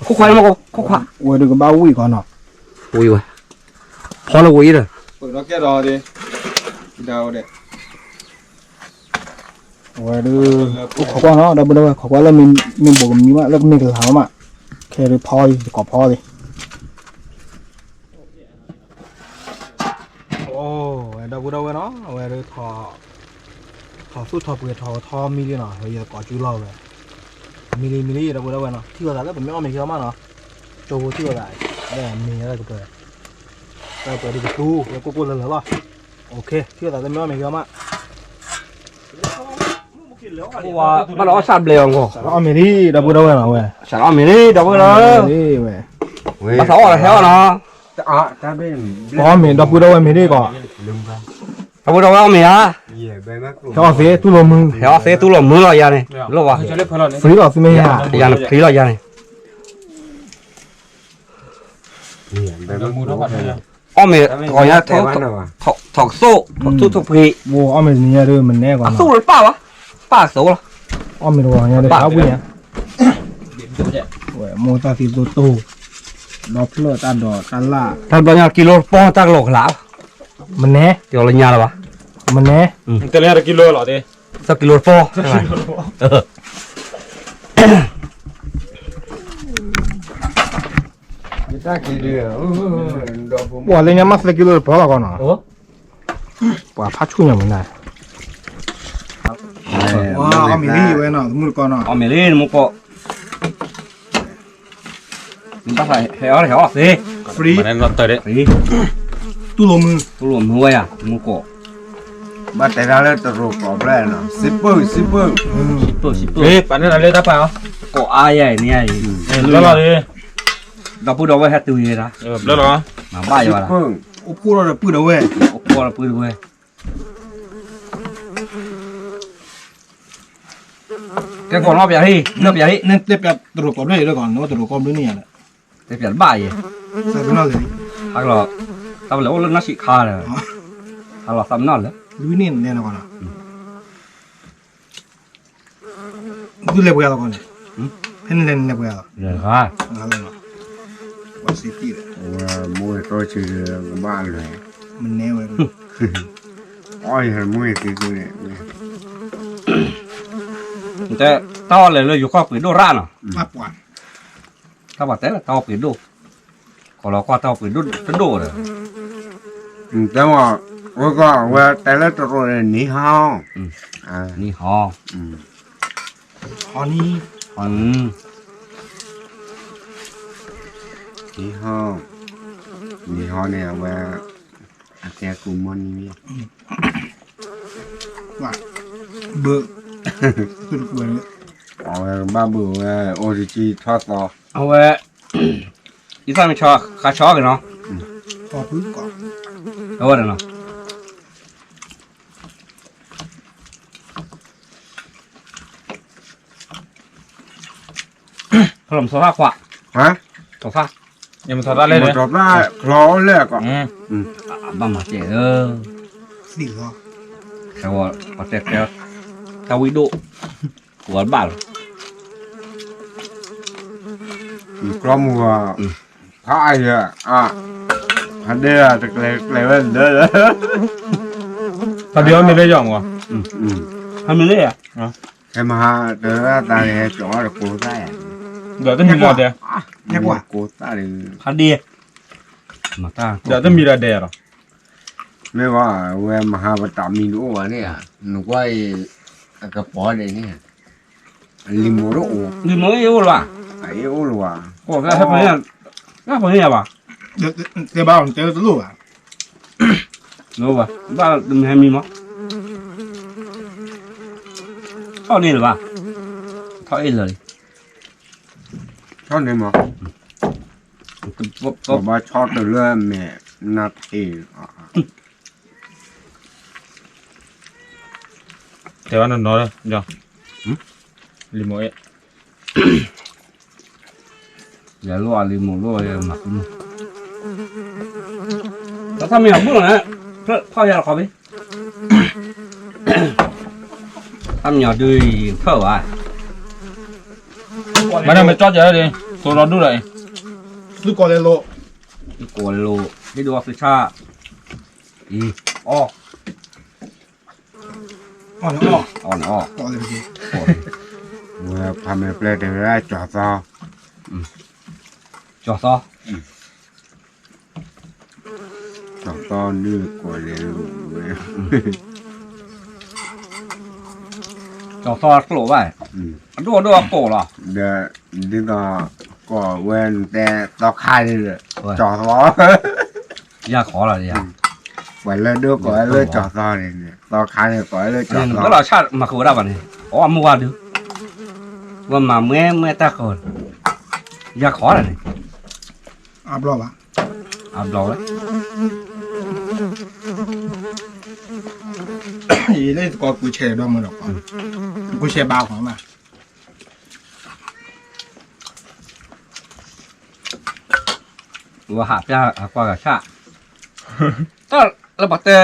ခိၣ်ခွါ, ခိၣ်ခွါ, ဝဲဒုးကဘၣ်ဝံၣ်ကီးနီၤ, ဝံၣ်ဝဲ, ဖီလၢဝံၣ်ဒီး, အဝဲဒုး, ခိၣ်ခွါနီၤ ဒီပုၢ်ဒီဝဲၢ် ခိၣ်ခွါလၢမ့ၢ်ဘိးကမံၤမး လၢကမ့ၢ်ကလၤမး, ခဲဒုးဖီအံၤ ယကိးဖီအံၤ, အိၣ်, ဝဲဒီပုၢ်ဒီဝဲၢ်နီၤ အဝဲဒုး ထီၣ်သူၣ်ထီၣ်ပှ့ၤထီၣ်ထီမံလံနီၤ ယကိးကၠူလီၤဝဲ, မံလံမံလံ ဒီပုၢ်ဒီဝဲၢ်နီၤ ထံၣ်လိာ်သးလၢပမ့ၢ်အီၣ်မ့ၤက့ၤအီၤမးနီၤ, ကၠိဖိထံၣ်လိာ်သး, မ့ၢ်လၢကပၢၤ, တၢ်ပၢၤဒုးကသူ လၢကိၢ်ကိၢ်လၢလၢလီၤ, အိၣ်ခ့ ထံၣ်လိာ်သးလၢမ့ၢ်အီၣ်မ့ၤက့ၤအီၤမး, ဘၣ်လီၤအီၣ်ဆၣ်ဘျဲၣ်အီၤဂီၢ်, စးထီၣ်အီၣ်မ့ၤလံ ဒီပုၢ်ဒီဝဲၢ်နီၤဝဲ, စးထီၣ်အီၣ်မ့ၤလံ ဒီပုၢ်ဒီဝဲၢ်, ဘၣ်သးအီၣ်လီၤဟဲအီၣ်နီၤ အီၣ်မ့ၤ ဒီပုၢ်ဒီဝဲၢ်မ့ၤဒ်ကီး, ဒီပုၢ်ဒီဝဲၢ်အီၣ်မ့ၤဧါ, ဟဲအီၣ်သ့တူၢ်လိာ်မုၢ်, ဟဲအီၣ်သ့တူၢ်လိာ်မုၢ်လီၤယၤန့ၣ်, လီၤဘၣ်, freeလီၤသုမ့ၢ်ဧါ, ယၤန့ၣ် freeလီၤယၤန့ၣ်, အီၣ်မ့ၤတဂီၤညါ, ထီၣ်ကသိၣ် ထီၣ်သူၣ်ထီၣ်ပှ့ၤ, အီၣ်မ့ၤတဂီၤညါဒီး မနဲကီး, အီၣ်မ့ၤတဂီၤညါဒီး ဖးဝံၣ်ညါ, ဝဲမိၢ်သၣ်သံသိတိၢ်, ဒီဖျၢၣ်တၢ်ဒိးတၢ်လၣ်, တၢ်ဘျီညါ ကံလိတပီၢ် တၢ်ကလီကလး, မနဲ, တလီညါလၢၤဘၣ်, မနဲ, တလီညါတကံလိလီၤ, သၢကံလိတပီၢ်, ပှၤလၢညါမ့ၢ်သၢကံလိတပီၢ်လီၤကီးနီၤ, ပှၤဖးဆူၣ်ညါမနုၤ, အီၣ်မ့ၤလံဝဲနီၤ တမူတကိးနီၤ, အီၣ်မ့ၤလံ တမူတကိး, ဘၣ်သးဟဲအီၣ် ဟဲအီၣ်သ့, free, တူၢ်လိာ်မုၢ်, တူၢ်လိာ်မုၢ်ဝဲယၤ တမူတကိး, ဘၣ်တဲတၢ်လၢတရိးကျိးဖျၢၣ်နီၤ စံးပၢၢ် စံးပၢၢ်, စံးပၢၢ်, ပာ်န့ၢ်တၢ်လၢတၢ်ပာ်အီၤ, ကိးအါယၤအံၤန့ၣ်ယၤအံၤ, လီၤလီၤ, ဒီပုၢ်ဒီဝဲၢ်ဟဲတုၤယဲဒၣ်, မၤဘၣ်ယၤဘၣ်, အိၣ်ဖှိၣ်ဒီးပုၢ်ဒီဝဲၢ်, အိၣ်ဖှိၣ်ဒီးပုၢ်ဒီဝဲၢ် ကဲကီးနီၢ်ပၠးဟံၣ် နီၢ်ပၠးဟံၣ် နတဲပၠးတရိးကီးဘျၢၣ်ယၤလၢကီး နအိၣ်တရိးကီးဘျၢၣ်န့ၣ်ယၤလၢ, တဲပၠးတဘၣ်ယဲ, ဟးလီၤ, တၢ်ပလဲၤအိၣ်လၢနီၢ်ဆံးခါဒီး, ဟးလီၤသးမနီၢ်လၢ, ဒုးန့ၢ်နလဲၤလီၤကီးနီၤ, ဒုးလဲၤပှဲၤလီၤကီးန့ၣ်, ဖဲနလဲၤနလဲၤပှဲၤလီၤ, မိၢ်တၢ်ဆံးကဘၣ်လဲၤ, မနဲဝဲ, အီၣ်ယၤမိၢ်ယၤသ့န့ၣ်, တဲ, တၢ်အီၣ်လဲၤလၢယိၤကီၢ်ပှ့ၤဒိၣ်ရၣ်နီၤ, တၢ်ပှၤတဲလၢတၢ်အီၣ်ပှ့ၤဒိၣ်, ကီးလီၤကွၢ်တၢ်အီၣ်ပှ့ၤဒိၣ်တဒိၣ်ဒီး, တဲမ့ၢ်, ဝဲကီးဝဲတဲလၢတရိးန့ၣ် နံၤဟီ, နံၤဟီ, နံၤဟီ, နံၤဟီ, နံၤဟီန့ၣ် အဝဲ, အကဲကူမီနံၤ, ဘၣ်, အဝဲဘၣ်ဘုးဝဲ အိၣ်တကံထီၣ်သီ, အဝဲ, ယသးမ့ၢ်ဆီ ဃးဆီက့ၤနီၤ, အဝဲဒီးနီၤ ဖဲလီၤမၤထီၣ်တၢ်ခွါ, ထီၣ်တၢ်, မၤထီၣ်တၢ်လဲၣ်, ဘၣ်မၤစဲးဧၢ, သံလီၤ, ပှၤတဲတဲ, တၢ်ဝံၣ်ဒိၣ်, ပှၤဘၣ်လီၤ, ကျီမုၢ်ဂီၤ, ဖးအါယၤ, ဖးဒ့တကျဲၤကျဲၤဝဲဒၢ, ဖးဒ့အီၣ်မ့ၤလၢယီၤမး, ဖးမ့ၤလၢယၤ, ဟဲမဟါတရၣ်တၢ်န့ၣ် ဟဲကၠီၤအီၣ်တကိးသၣ်ယၤ, ဒီးတမံၤမီၢ်တဲ, ကိးသၣ်ဒီး, ဖးဒ့, ဒီးတမံၤဒီးဒဲးလီၤ, မ့ၢ်ဘၣ်, ဝဲမဟါပတၢ်မံၤတအိၣ်ဘၣ်န့ၣ်ဧါ, နကွၢ်အံၤ, အကပီၤဒဲးန့ၣ်, လံၤမိၢ်တအိၣ်, လံၤမိၢ်အ့ၣ်အိၣ်လၢၤဘၣ်, အ့ၣ်အိၣ်လၢၤဘၣ်, ကဲ, ဘၣ်တမ့ၢ်ဟဲမံၤမး ဘၣ်တမ့ၢ်ဟဲမံၤမး, ထီၣ်န့ၢ်လၢၤဘၣ်, ထီၣ်အ့ၣ်လၢၤလံ, ထီၣ်န့ၢ်မး, ပဘၣ်ဆီတလၢမဲာ်နၢ်ထံး, တဲဝဲနီၤနီၤလၢ, လံၤမိၢ်အ့ၣ် ယလိၣ်အလံၤမိၢ်လိၣ်မၤ, တၢ်မံၤအဘုၣ်လီၤန့ၣ်, ဖီၣ်ယၤတခီဘ့ၣ်, တၢ်မံၤအဒုးအံၤဖၢၣ်ဘၣ်, မ့ၢ်န့ၣ်မ့ၢ်ကၠီကဲလၢ, သိဒီဒူၣ်ဒီးအံၤ, သုကိးလဲၤလိာ်, သုကိးလဲၤလိာ်, ဟ့ၣ်ဒုးအီၣ်သုဆၣ်, အံၤ, အီၣ် အီၣ်န့ၣ်အီၣ်, အီၣ်န့ၣ်အီၣ်, ဝဲဖးမဲာ်ပျဲၢ်တဲဝဲဒၣ်ကၠီၤသီ, ကၠီၤသီ, ကၠီၤသီဒုးကိးလဲၤလိာ်ဝဲ, ကၠီၤသီကျိာ်ဘၣ်, အဒိၣ်အဒိၣ်အကိာ်လီၤ, ဒီးဒ်သိးကိးဝဲတဲသီခါန့ၣ်, ကၠီၤသီ ယၤခီလီၤ, ပှၤလၢဒိၣ်ကိးဝဲလၢကၠီၤသီန့ၣ်, သီခါန့ၣ်ကိးဝဲလၢကၠီၤသီ, ဘၣ်လီၤဆၣ်မၤဃုာ်ဝဲဒၣ်ဘၣ်န့ၣ်, အီၣ်မုၢ်ဝါဒုး, ဝဲမၤမွဲမွဲတၢ်ဃီ, ယၤခီလီၤန့ၣ်, အဘျီဘၣ်, အဘျီဝဲ, ယလၢသကိးကူၣ်ဆဲးဒီးမုၢ်ဒီး, ကူၣ်ဆဲးဘၣ်ဃီမး ဝဲဟးပျၢ်အကွၢ်ဂၤဆၣ်, တၢ်လၢပှၤတဲ,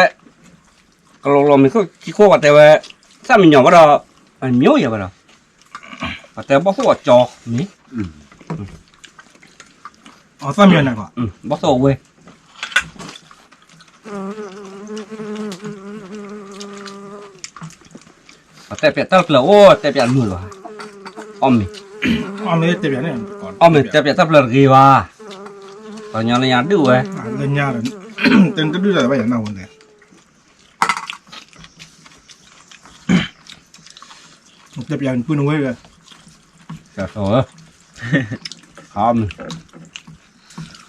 ကလီၤလီၤမ့ၢ်ခိၣ်ခံခိၣ်ပှၤတဲဝဲ, သၣ်မံညီၤဝဲဒီး, မံညီၤဝဲဒီး, ပှၤတဲဘီၣ်သိၣ်အကၠီမ့ၢ်, ဘီၣ်သိၣ်အဝဲ ပတဲပၠးတၢ်ပျၢၤအိၣ်တဲပၠးတမုာ်လၢၤဘၣ်, အီၣ်မ့ၤ, အီၣ်မ့ၤတဲပၠးတၢ်ပျၢၤတဂ့ၤဘၣ်, ပှၤကညီလၢညါဒုးဝဲ, တဒုးဒီးဘၣ်ယၤနၢ်ဝဲလဲၣ်, တဲပၠးပုၢ်နဝဲ, တၢ်သီဧၢ,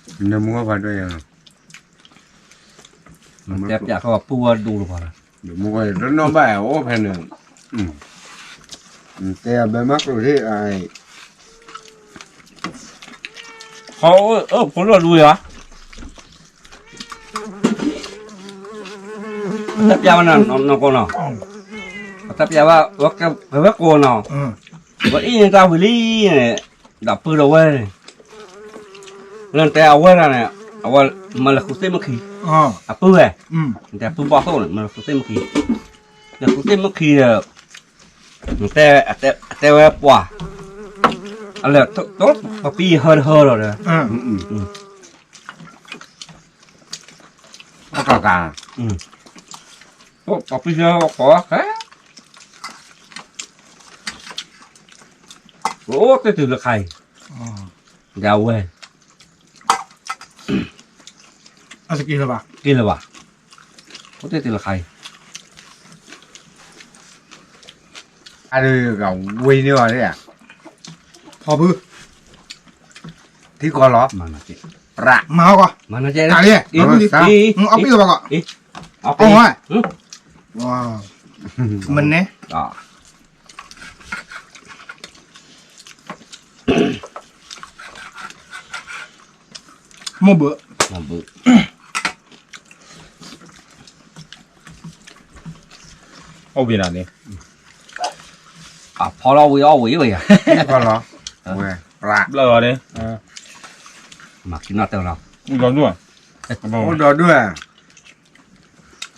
အီၣ်မ့ၤ, နမူဖးဒိၣ်ယၤ တဲပၠးဃီပုၢ်ဝဲဒိၣ်လၢၤဘၣ်, မူတနီၣ်ဘၣ်အိၣ်ဖဲန့ၣ်, တဲဘဲမးကျိၣ်ထံၣ်, ဟီၣ်, ဖိလီၢ်ဒူယၤ, တဲပၠးဝဲနီၢ်နီၢ်ကိးနီၤ, တဲပၠးဝဲ, ဝဲကိးနီၤ, ဝဲအံၤန့ၣ်တၢ်ဝံၤလံန့ၣ်, ဒီးပုၢ်ဒီးဝဲန့ၣ်, လၢနတဲအဝဲဒၣ်န့ၣ်, အဝဲမၤလၢဃုသ့ၣ်မုၢ်ခံ, အပုၢ်ဝဲ, နတဲပုၢ်ဘီၣ်သိၣ်န့ၣ် မၤလၢဃုသ့ၣ်မုၢ်ခံ, လၢဃုသ့ၣ်မုၢ်ခံဒီး, နတဲ, အတဲဝဲပှၤ, အလဲၤ, ပပံဟၢတဟၢလီၤဒီး, ပပံဟၢဃီ, အိၣ်တ့ၢ်တုၤလၢခါအံၤ, ဒီးအဝဲ က့ၤလၢၤဘၣ်, အိၣ်တ့ၢ်တုၤလၢခါအံၤ, အဝဲန့ၢ်အီၤ, ဖီဖု, ထံကီၢ်လီၤ, မၤ, မၤ, မၤနက့, အီၣ်ပံၢ်လီၤဘၣ်ကီး, အီၣ်ပံၢ်, မနဲ မိၢ်ဘၢ, အီၣ်ဝံၤနၤန့ၣ်, အဖီလီၤဝံၤအီၣ်ဝံၤဝဲယၤ, ဖီလီၤ, ဝဲ, ဘျၢလီၤန့ၣ်, မၤကံနီၣ်တၢ်လီၤ, အိၣ်ဒီဒူၣ်ဧါ,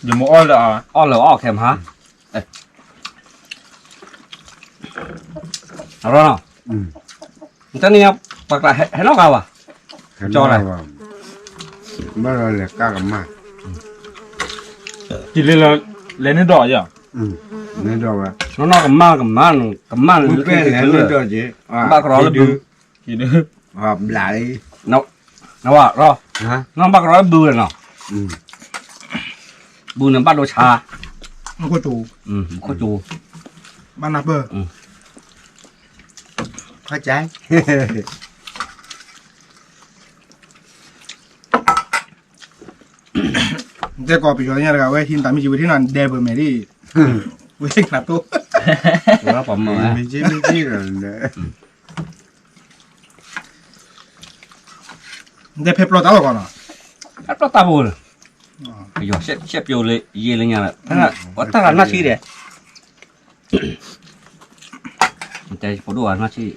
ယမ့ၢ်အီၣ်လၢ, အီၣ်လၢအီၣ်ခဲမဟါ, အရီ, တနံၤညါ, ပှၤကျါဟဲနီၣ်ဂၤဘၣ်, ကၠီလၢ, ဘၣ်လီၤလဲၤကၢ်ကမၣ်, လဲၤ, လဲၤန့ၢ်ဒီးယၤ, န့ၢ်ဒီးဝဲ, နီၢ်နီၢ်ကမၣ်ကမၣ်, ကမၣ်န့ၣ်လဲၤန့ၢ်ဒီး, ဘၣ်ကရီလၢဘု, ဘျးလံ, နီၢ် နဘၣ်ကရီဘုနီၤ, ဘုန့ၣ်ဘၣ်ဒိဆါ, ခိၣ်ကၠိ, ခိၣ်ကၠိ, ဘၣ်နၢ်ပၢၢ်, ခါကၠဲ တဲကီၢ်ပယီၤညါတဂၤ ဝဲဟံးနတၢ်မံၤကံၤဝဲထံနီၤ ဒဲပၢၢ်မဲာ်ဒ်, ဝဲဟ့ၣ်ခးတိၢ်, မ့ၢ်က့မ့ၢ်က့, တဲဖဲပျီတၢ်လီၢ်ကီးနီၤ, ဖဲပျီတၢ်ပူၤ, ပယီၤရှဲပျိလၢယဲလၢညါလၢ, ပှၤတၢ်ဂၤနီၢ်ဆံးဒဲး, တဲဖိဒိၣ်ဂၤနီၢ်ဆံး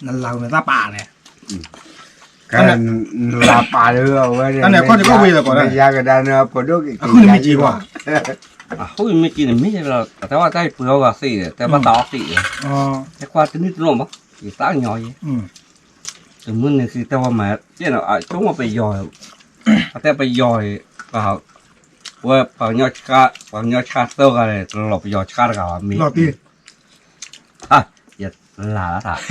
နလၤဝဲတၢ်ပာ်န့ၣ်, နလၤပာ်လၢအဝဲန့ၣ်, နယါကဒါနဖိဒိၣ်က့ၤ, အဃိန့ၣ်မ့ၢ်က့ၤဘၣ်, အဃိန့ၣ်မ့ၢ်က့ၤန့ၣ်မ့ၢ်လီၤ, တဲဝဲတၢ်ပှ့ၤအီၣ်ဂၤသ့ၣ်ဒီး တဲဘၣ်တၢ်အီၣ်သ့ၣ်ဒီး, ဟဲကွၢ်တနံၣ်တနီၣ်မး, ယသးကညီၤယဲ, တမုၢ်န့ၣ်ဃီတဲဝဲမး, ကဲနီၤ အဆိကမိၣ်ပယီၤ, အတဲပယီၤ, ဝဲပှၤကညီဆှါ, ပှၤကညီဆှါသၢဂၤန့ၣ် တလီၤပယီၤဆှါတဂၤဘၣ်မ့ၢ်, လီၤတံၢ် ယလၤလီ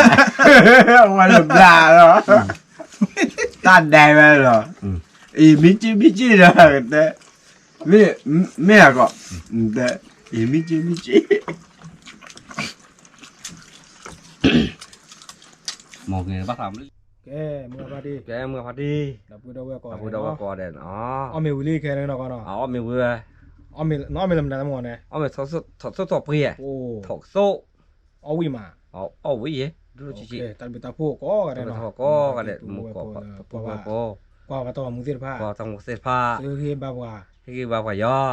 ၤ, ဝဲလၢဘျါလီၤ, တၢ်ဒဲးဝဲလီၤ, အံၤမ့ၢ်က့မ့ၢ်က့ဒီး, မ့ၢ်အကီး, အံၤမ့ၢ်က့မ့ၢ်က့ မ့ၢ်က့ဘၣ်သးမနုၤ, ကဲမုၢ်ဂၤဖါတံၢ်, ကဲမုၢ်ဂၤဖါတံၢ်, ဒီပုၢ်ဒီဝဲၢ်ကိးဂၤဒဲးနီၤ, အီၣ်မ့ၤဝံၤလံခဲန့ၣ်နီၤ, အီၣ်မ့ၤဝံၤဝဲ, အီၣ်မ့ၤလၢမနုၤတမ့ၢ်န့ၣ်, အီၣ်မ့ၤထီၣ်သိၣ်ပှ့ၤ, ထီၣ်သိၣ်, အီၣ်ဝံၤမး, အီၣ်ဝံၤယဲ, တၢ်ဘျုးတၢ်ဖှိၣ်ကိးဂၤဒဲးနီၤ, ကိးဂၤဒဲး, မူကိး, ပှၤ, ပှၤတၢ်မူသ့ၣ်တဖၣ်, ပှၤတၢ်မူသ့ၣ်တဖၣ်, ဟ့ၣ်ဂံၢ်ဘါပှၤ, ဟ့ၣ်ဂံၢ်ဘါပှၤယီၤ,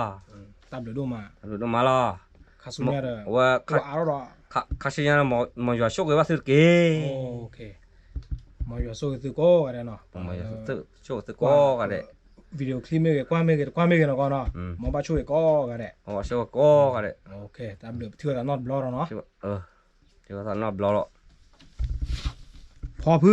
တၢ်ဘျုးဒိၣ်မး, တၢ်ဘျုးဒိၣ်မးလီၤ, ဝဲ, ခါဆူညါ, မီၤယွၤဆိၣ်ဂ့ၤဘၣ်သုတက့ၢ်, မီၤယွၤဆိၣ်ဂ့ၤသုကိးဂၤဒဲးနီၤ, မီၤယွၤဆိၣ်ဂ့ၤသုကိးဂၤဒဲး, video clip မ့ၢ်ဂ့ၤ ကွၢ်မ့ၢ်ဂ့ၤ တကွၢ်မ့ၢ်ဂ့ၤနီၤကီးနီၤ, မ်ဘၣ်ဆိၣ်ဂ့ၤကိးဂၤဒဲး, မ်ဘၣ်ဆိၣ်ဂ့ၤကိးဂၤဒဲး, တၢ်ဘျုး ပထံၣ်ဝဲသးနီတဘျီဒီးနီၤ, ထံၣ်ဝဲသးနီတဘျီလီၤ, ဖီဖု